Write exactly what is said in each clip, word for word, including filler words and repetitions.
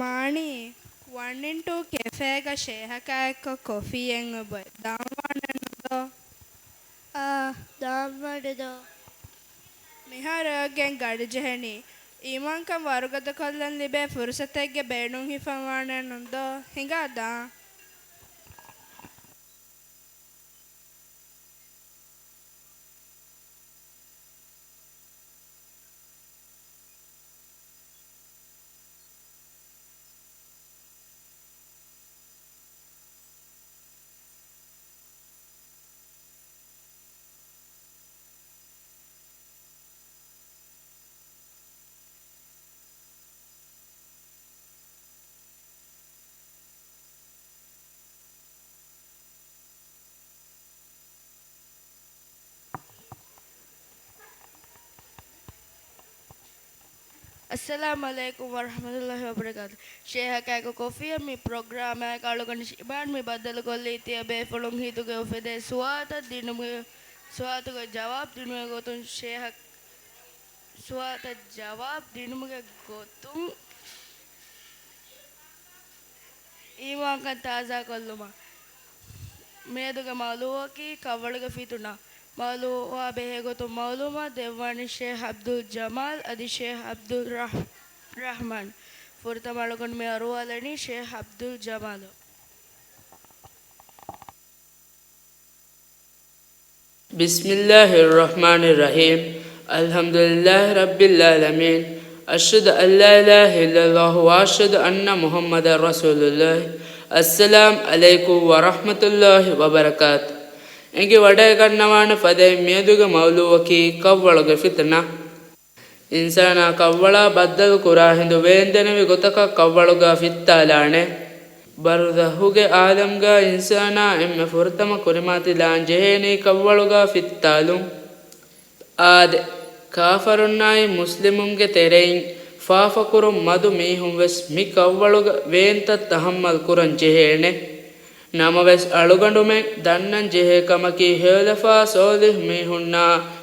މާނީ، ވަން އިން ޓޫ ކެފޭގަ ޝޭހަކާއެއްކޮށް ކޮފީއެއް އޮބޮތް ދާންވާނެއްނު ދޯ؟ އާ، ދާންވާނެ ދޯ. މިހާރު އެއޮއްގެން ގަޑިޖެހެނީ، އީމާންކަން ވަރުގަދަކޮށްލަން ލިބޭ ފުރުސަތެއްގެ ބޭނުން ހިފަންވާނެއްނު ދޯ؟ ހިނގާ ދާން. އައްސަލާމު ޢަލައިކުމް ވަރަޙްމަތުﷲި ވަބަރަކާތު. ޝޭހަކާއެކު ކޮފީއަށް މި ޕްރޮގްރާމާއެކު އަޅުގަނޑު ޝިބާން މި ބައްދަލުކޮށްލީ ތިޔަބޭފުޅުން ހިތުގަ އުފެދޭ ސުވާލުތައް ދިނުމުގެ، ސުވާލުތަކުގެ ޖަވާބު ދިނުމުގެ ގޮތުން ޝޭހަ-، ސުވާލުތައް ޖަވާބު ދިނުމުގެ ގޮތުން އީމާންކަން ތާޒާކޮށްލުމަށް. މިއަދުގެ މައުޟޫޢަކީ ކަށްވަޅުގެ ފިތުނަ. މައުޟޫޢާ ބެހޭގޮތުން މަޢުލޫމާތު ދެއްވާނީ ޝޭޚް ޢަބްދުލް ޖަމާލް އަދި ޝޭޚް ޢަބްދުއް ރަޙް-، ރަޙްމާން. ފުރަތަމަ އަޅުގަނޑު މި އަރުވާލަނީ ޝޭޚް ޢަބްދުލް ޖަމާލު. بسم الله الرحمن الرحيم. الحمد لله رب العالمين. أشهد أن لا إله إلا الله وأشهد أن محمدا رسول الله. السلام عليكم ورحمة الله وبركاته. އެނގިވަޑައިގަންނަވާނެ ފަދައިން މިއަދުގެ މައުޟޫޢަކީ ކަށްވަޅުގެ ފިތުނަ. އިންސާނާ ކަށްވަޅާ ބައްދަލު ކުރާ ހިނދު ވޭންދެނިވި ގޮތަކަށް ކަށްވަޅުގާ ފިއްތާލާނެ. ބަރުޒަޚުގެ ޢާލަމްގާ އިންސާނާ އެންމެ ފުރަތަމަ ކުރިމަތިލާން ޖެހޭނީ ކަށްވަޅުގާ ފިއްތާލުން. އާދެ، ކާފަރުންނާއި މުސްލިމުންގެ ތެރެއިން ފާފަކުރުން މަދު މީހުން ވެސް މި ކަށްވަޅުގަ ވޭންތައް ތަޙައްމަލް ކުރަން ޖެހޭނެ. ނަމަވެސް، އަޅުގަނޑުމެން ދަންނަން ޖެހޭ ކަމަކީ، ހެޔޮލަފާ ޞޯލިޙު މީހުންނާ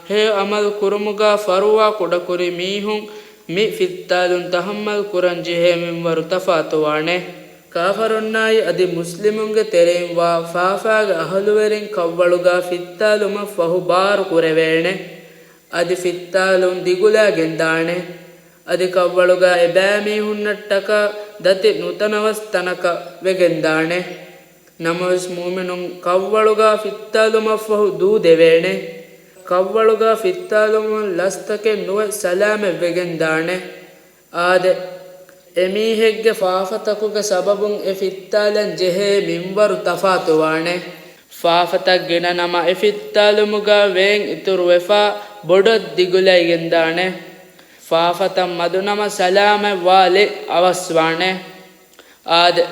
ހެޔޮ ޢަމަލު ކުރުމުގާ ފަރުވާ ކުޑަކުރި މީހުން މި ފިއްތާލުން ތަޙައްމަލް ކުރަން ޖެހޭ މިންވަރު ތަފާތުވާނެ. ކާފަރުންނާއި އަދި މުސްލިމުންގެ ތެރެއިން ވާ ފާފާގެ އަހުލުވެރިން ކަށްވަޅުގާ ފިއްތާލުމަށް ފަހު ބާރު ކުރެވޭނެ. އަދި ފިއްތާލުން ދިގުލައިގެންދާނެ. އަދި ކަށްވަޅުގާ އެބައިމީހުންނަށްޓަކާ ދަތި ނުތަނަވަސް ތަނަކަށް ވެގެންދާނެ. ނަމަވެސް، މުއުމިނުން ކަށްވަޅުގާ ފިއްތާލުމަށްފަހު ދޫދެވޭނެ. ކަށްވަޅުގާ ފިއްތާލުމުން ލަސްތަކެއް ނުވެ ސަލާމަތްވެގެންދާނެ. އާދެ، އެމީހެއްގެ ފާފަތަކުގެ ސަބަބުން އެ ފިއްތާލަން ޖެހޭ މިންވަރު ތަފާތުވާނެ. ފާފަތައް ގިނަ ނަމަ، އެ ފިއްތާލުމުގާ ވޭން އިތުރުވެފާ ބޮޑަށް ދިގުލައިގެންދާނެ. ފާފަތައް މަދު ނަމަ، ސަލާމަތްވާލި އަވަސްވާނެ. އާދެ،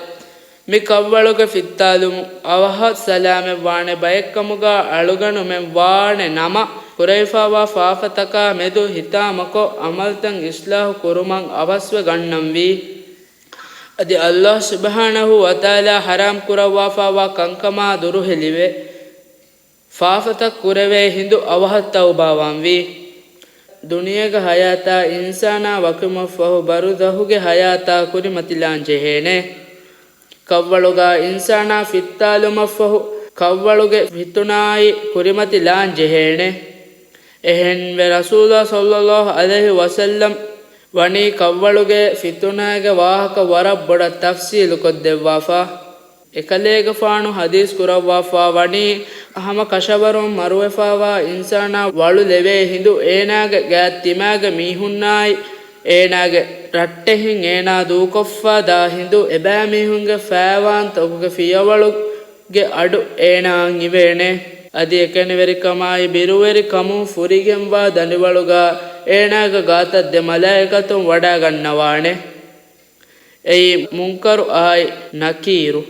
މި ކަށްވަޅުގެ ފިއްތާލުމުން އަވަހަށް ސަލާމަތްވާނެ ބައެއްކަމުގާ އަޅުގަނޑުމެން ވާނެ ނަމަ، ކުރެވިފާވާ ފާފަތަކާ މެދު ހިތާމަކޮށް، ޢަމަލުތައް އިޞްލާޙު ކުރުމަށް އަވަސްވެ ގަންނަންވީ. އަދި ﷲ ސުބްޙާނަހޫ ވަތަޢާލާ ޙަރާމް ކުރައްވާފާވާ ކަންކަމާ ދުރުހެލިވެ، ފާފަތައް ކުރެވޭ ހިނދު އަވަހަށް ތައުބާވާންވީ. ދުނިޔޭގެ ޙަޔާތާ އިންސާނާ ވަކިވުމަށްފަހު، ބަރުޒަޚުގެ ޙަޔާތާ ކުރިމަތިލާން ޖެހޭނެ. ކަށްވަޅުގާ އިންސާނާ ފިއްތާލުމަށްފަހު، ކަށްވަޅުގެ ފިތުނާއި ކުރިމަތިލާން ޖެހޭނެ. އެހެންވެ، ރަސޫލާ ޞައްލައްލާހު ޢަލައިހި ވަސައްލަމް ވަނީ ކަށްވަޅުގެ ފިތުނާގެ ވާހަކަ ވަރަށް ބޮޑަށް ތަފްޞީލުކޮށްދެއްވާފާ. އެކަލޭގެފާނު ޙަދީޘް ކުރައްވާފާ ވަނީ، ހަމަ ކަށަވަރުން މަރުވެފާވާ އިންސާނާ ވަޅު ލެވޭ ހިނދު އޭނާގެ ގާތް ތިމާގެ މީހުންނާއި އޭނާގެ ރައްޓެހިން އޭނާ ދޫކޮށްފާ ދާ ހިނދު އެބައިމީހުންގެ ފައިވާންތަކުގެ ފިޔަވަޅުގެ އަޑު އޭނާއަށް އިވޭނެ. އަދި އެކަނިވެރިކަމާއި ބިރުވެރިކަމުން ފުރިގެންވާ ދަނޑިވަޅުގާ އޭނާގެ ގާތަށް ދެ މަލާއިކަތުން ވަޑައިގަންނަވާނެ. އެއީ މުންކަރު އާއި ނަކީރު.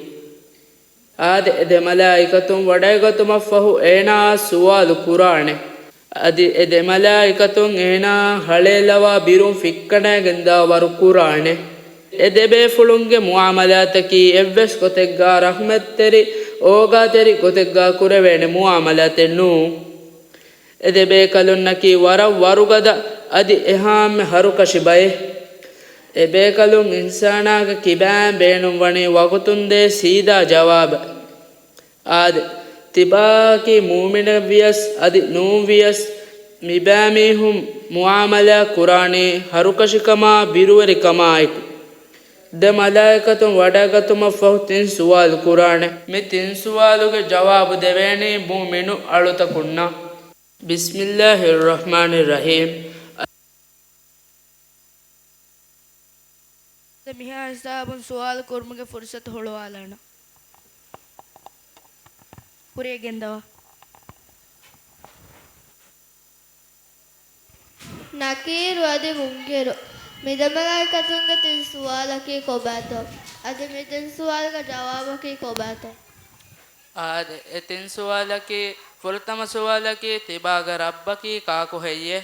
އާދެ، އެ ދެ މަލާއިކަތުން ވަޑައިގަތުމަށްފަހު އޭނާއަށް ސުވާލު ކުރާނެ. އަދި އެ ދެ މަލާއިކަތުން އޭނާއަށް ހަޅޭލަވާ ބިރުން ފިއްކަނޑައިގެންދާވަރު ކުރާނެ. އެ ދެބޭފުޅުންގެ މުޢާމަލާތަކީ އެއްވެސް ގޮތެއްގާ ރަޙްމަތްތެރި، އޯގާތެރި ގޮތެއްގާ ކުރެވޭނެ މުޢާމަލާތެއް ނޫން. އެ ދެބޭކަލުންނަކީ ވަރަށް ވަރުގަދަ އަދި އެހާމެ ހަރުކަށި ބައެއް. އެބޭކަލުން އިންސާނާގެ ކިބައިން ބޭނުންވަނީ ވަގުތުންދޭ ސީދާ ޖަވާބެއް. އާދެ، ތިބާއަކީ މޫމިނެއްވިޔަސް އަދި ނޫންވިޔަސް، މިބައިމީހުން މުޢާމަލާތް ކުރާނީ ހަރުކަށިކަމާ ބިރުވެރިކަމާއެކު. ދެ މަލާއިކަތުން ވަޑައިގަތުމަށްފަހު ތިން ސުވާލު ކުރާނެ. މި ތިން ސުވާލުގެ ޖަވާބު ދެވޭނީ މޫމިނު އަޅުތަކުންނަށް. ބިސްމިއްލާހިއްރަޙްމާނިއްރަޙީމް. މިހާ ހިސާބުން ސުވާލު ކުރުމުގެ ފުރުސަތު ހުޅުވާލާނަން. ކުރިޔަށް ގެންދަވާ. ނަކީރު އަދި މުންކިރު، މި ދެ މަލާއިކަތުންގެ ތިން ސުވާލަކީ ކޮބާތޯ؟ އަދި މި ތިން ސުވާލުގެ ޖަވާބަކީ ކޮބާތޯ؟ އާދެ، އެ ތިން ސުވާލަކީ، ފުރަތަމަ ސުވާލަކީ، ތިބާގެ ރައްބަކީ ކާކު ހެއްޔޭ؟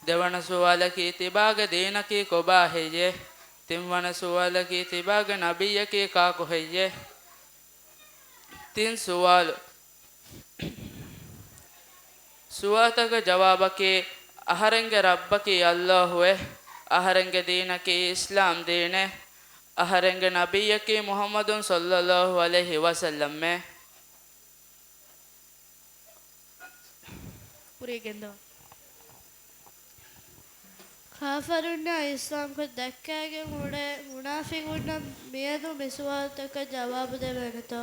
ދެވަނަ ސުވާލަކީ، ތިބާގެ ދީނަކީ ކޮބާ ހެއްޔޭ؟ ތިންވަނަ ސުވާލަކީ، ތިބާގެ ނަބިއްޔަކީ ކާކު ހެއްޔޭ؟ ތިން ސުވާލު. ސުވާލުތަކުގެ ޖަވާބަކީ، އަހަރެންގެ ރައްބަކީ އައްލާހުއޭ، އަހަރެންގެ ދީނަކީ އިސްލާމް ދީނޭ، އަހަރެންގެ ނަބިއްޔަކީ މުޙައްމަދު ޞައްލައްލާހު ޢަލައިހި ވަސައްލަމްއޭ. ކުރިޔަށް ގެންދަވާ. ކާފަރުންނާ އިސްލާމްކޮށް ދައްކައިގެން އުޅޭ މުނާފިގުންނަށް މިއަދު މި ސުވާލުތަކަށް ޖަވާބު ދެވޭނެތޯ؟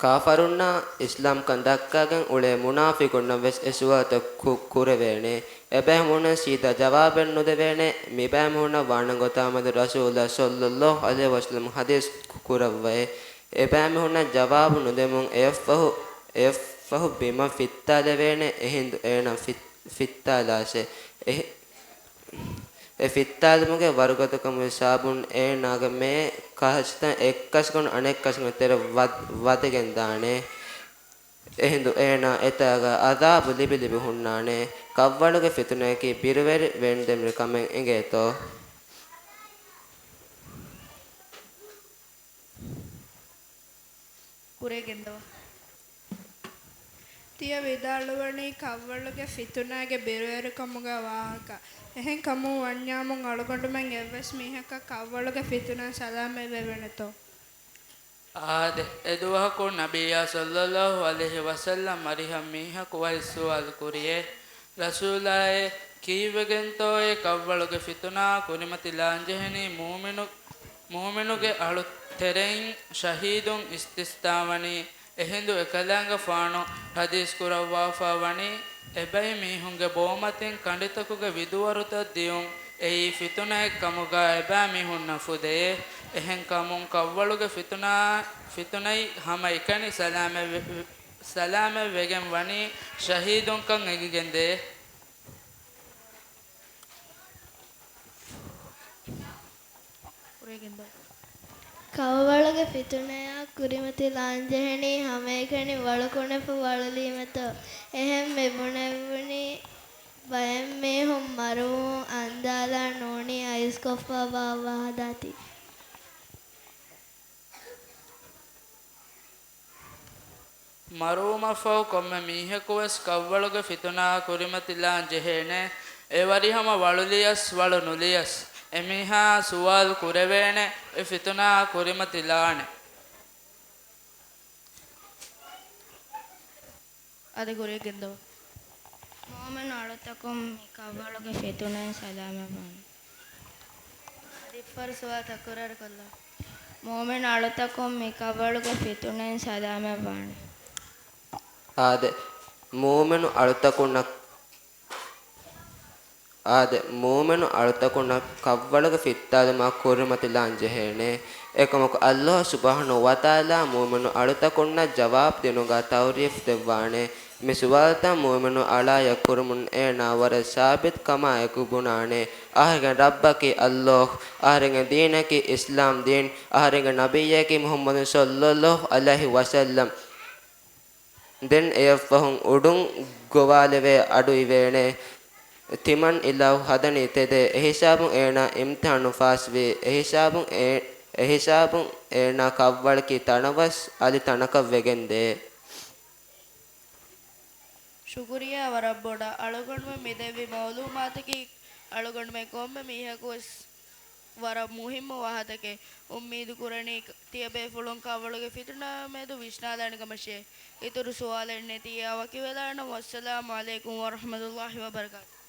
ކާފަރުންނާ އިސްލާމްކަން ދައްކައިގެން އުޅޭ މުނާފިގުންނަށް ވެސް އެ ސުވާލުތައް ކު-، ކުރެވޭނެ. އެބައިމީހުންނަށް ސީދާ ޖަވާބެއް ނުދެވޭނެ. މިބައިމީހުންނަށް ވާނެ ގޮތާމެދު ރަސޫލާ ޞައްލައްލާހު ޢަލައިހި ވަސައްލަމް ޙަދީޘް ކުރައްވައޭ. އެބައިމީހުންނަށް ޖަވާބު ނުދެމުން އެއަށްފަހު، އެއަށްފަހު ބިމަށް ފިއްތާލެވޭނެ. އެހިނދު އޭނާ ފިއް-، ފިއްތާލާށޭ. އެ-، އެ ފިއްތާލުމުގެ ވަރުގަދަކަމުގެ ސަބަބުން އޭނާގެ މޭ ކަށިތައް އެއްކަށަކުން އަނެއްކަށަކުން ތެރެ ވަދް-، ވަދެގެން ދާނެ. އެހިނދު އޭނާ އެތާގަ އަޒާބު ލިބި ލިބި ހުންނާނެ. ކަށްވަޅުގެ ފިތުނައަކީ ބިރުވެރި ވެންދެންވެރި ކަމެއް އިނގޭތޯ؟ ކުރިޔަށް ގެންދަވާ. ތިޔަ ވިދާޅުވަނީ ކަށްވަޅުގެ ފިތުނާގެ ބިރުވެރިކަމުގެ ވާހަކަ. އެހެން ކަމުން ވަންޏާމުން އަޅުގަނޑުމެން އެއްވެސް މީހަކަށް ކަށްވަޅުގެ ފިތުނައިން ސަލާމަތް ވެވޭނެތޯ؟ އާދެ، އެދުވަހަކު ނަބިއްޔާ ޞައްލައްލާހު ޢަލައިހި ވަސައްލަމް އަރިހަށް މީހަކު ވަރި ސުވާލު ކުރިޔޭ. ރަސޫލާއޭ، ކީއްވެގެންތޯއޭ ކަށްވަޅުގެ ފިތުނާ ކުރިމަތިލާންޖެހެނީ މޫމިނު-، މޫމިނުގެ އަޅު ތެރެއިން ޝަހީދުން އިސްތިސްނާވަނީ؟ އެހިނދު އެކަލާނގެފާނު ޙަދީޘް ކުރައްވާފާވަނީ، އެބައިމީހުންގެ ބޯމަތިން ކަނޑިތަކުގެ ވިދުވަރުތައް ދިޔުން، އެއީ ފިތުނައެއް ކަމުގަ އެބައިމީހުންނަށް ފުދެޔޭ. އެހެންކަމުން ކަށްވަޅުގެ ފިތުނާ-، ފިތުނައި ހަމައެކަނި ސަލާމަތް ވެ-، ސަލާމަތް ވެގެން ވަނީ ޝަހީދުންކަން އެނގިގެންދޭ. ކަށްވަޅުގެ ފިތުނަޔާ ކުރިމަތިލާންޖެހެނީ ހަމައެކަނި ވަޅުކުނެފަ ވަޅުލީމަތޯ؟ އެހެން މިބުނެވުނީ ބައެއްމީހުން މަރުވުމުން އަންދާލާ ނޫނީ އައިސްކޮށްފަ ވާ ވަހަދާތީ. މަރުވުމަށްފަހު ކޮންމެ މީހަކުވެސް ކަށްވަޅުގެ ފިތުނާ ކުރިމަތިލާން ޖެހޭނެ. އެވަރިހަމަ ވަޅުލިޔަސް ވަޅު ނުލިޔަސް އެމީހާ ސުވާލު ކުރެވޭނެ، އެ ފިތުނާ ކުރިމަތިލާނެ. އާދެ، ކުރިޔަށް ގެންދަވާ. މުއުމިނު އަޅުތަކުން މި ކަށްވަޅުގެ ފިތުނައިން ސަލާމަތްވާނެ. އަދި އެއްފަހަރު ސުވާލު ތަކުރާރުކޮށްލާ. މުއުމިނު އަޅުތަކުން މި ކަށްވަޅުގެ ފިތުނައިން ސަލާމަތްވާނެ. އާދެ، މުއުމިނު އަޅުތަކުންނަށް، އާދެ، މުއުމިނު އަޅުތަކުންނަށް ކަށްވަޅުގެ ފިއްތާލުމާ ކުރިމަތިލާން ޖެހޭނެ. އެކަމަކު، އައްލާހު ސުބްޙާނަހު ވަތަޢާލާ މުއުމިނު އަޅުތަކުންނަށް ޖަވާބު ދިނުމުގަ ތައުރީފް ދެއްވާނެ. މި ސުވާލުތައް މުއުމިނު އަޅާއަށް ކުރުމުން އޭނާ ވަރަށް ސާބިތު ކަމާއެކު ބުނާނެ. އަހަރެންގެ ރައްބަކީ އައްލާހު، އަހަރެންގެ ދީނަކީ އިސްލާމް ދީން، އަހަރެންގެ ނަބިއްޔަކީ މުޙައްމަދު ޞައްލައްލާހު ޢަލައިހި ވަސައްލަމް. ދެން އެއަށްފަހުން އުޑުން ގޮވާލެވޭ އަޑު އިވޭނެ. ތިމަން އިލާހު ހަދަނީ ތެދޭ. އެހިސާބުން އޭނާ އިމްތިޙާނު ފާސްވީ. އެހިސާބުން އޭ-، އެހިސާބުން އޭނާ ކަށްވަޅަކީ ތަނަވަސް އަލި ތަނަކަށް ވެގެންދޭ. ޝުކުރިއްޔާ ވަރަށް ބޮޑަށް. އަޅުގަނޑުމެން މިދެއްވި މަޢުލޫމާތަކީ އަޅުގަނޑުމެން ކޮންމެ މީހަކުވެސް ވަރަށް މުހިއްމު ވާހަކަތަކެއް. އުއްމީދު ކުރަނީ ތިޔަބޭފުޅުން ކާވަޅުގެ ފިތުނާ މެދު ވިސްނާލާނެ ކަމަށޭ. އިތުރު ސުވާލެއް ނެތިއްޔާ ވަކިވެލާނަން. ވައްސަލާމު ޢަލައިކުމް ވަރަޙްމަތުﷲި ވަބަރަކާތުހު.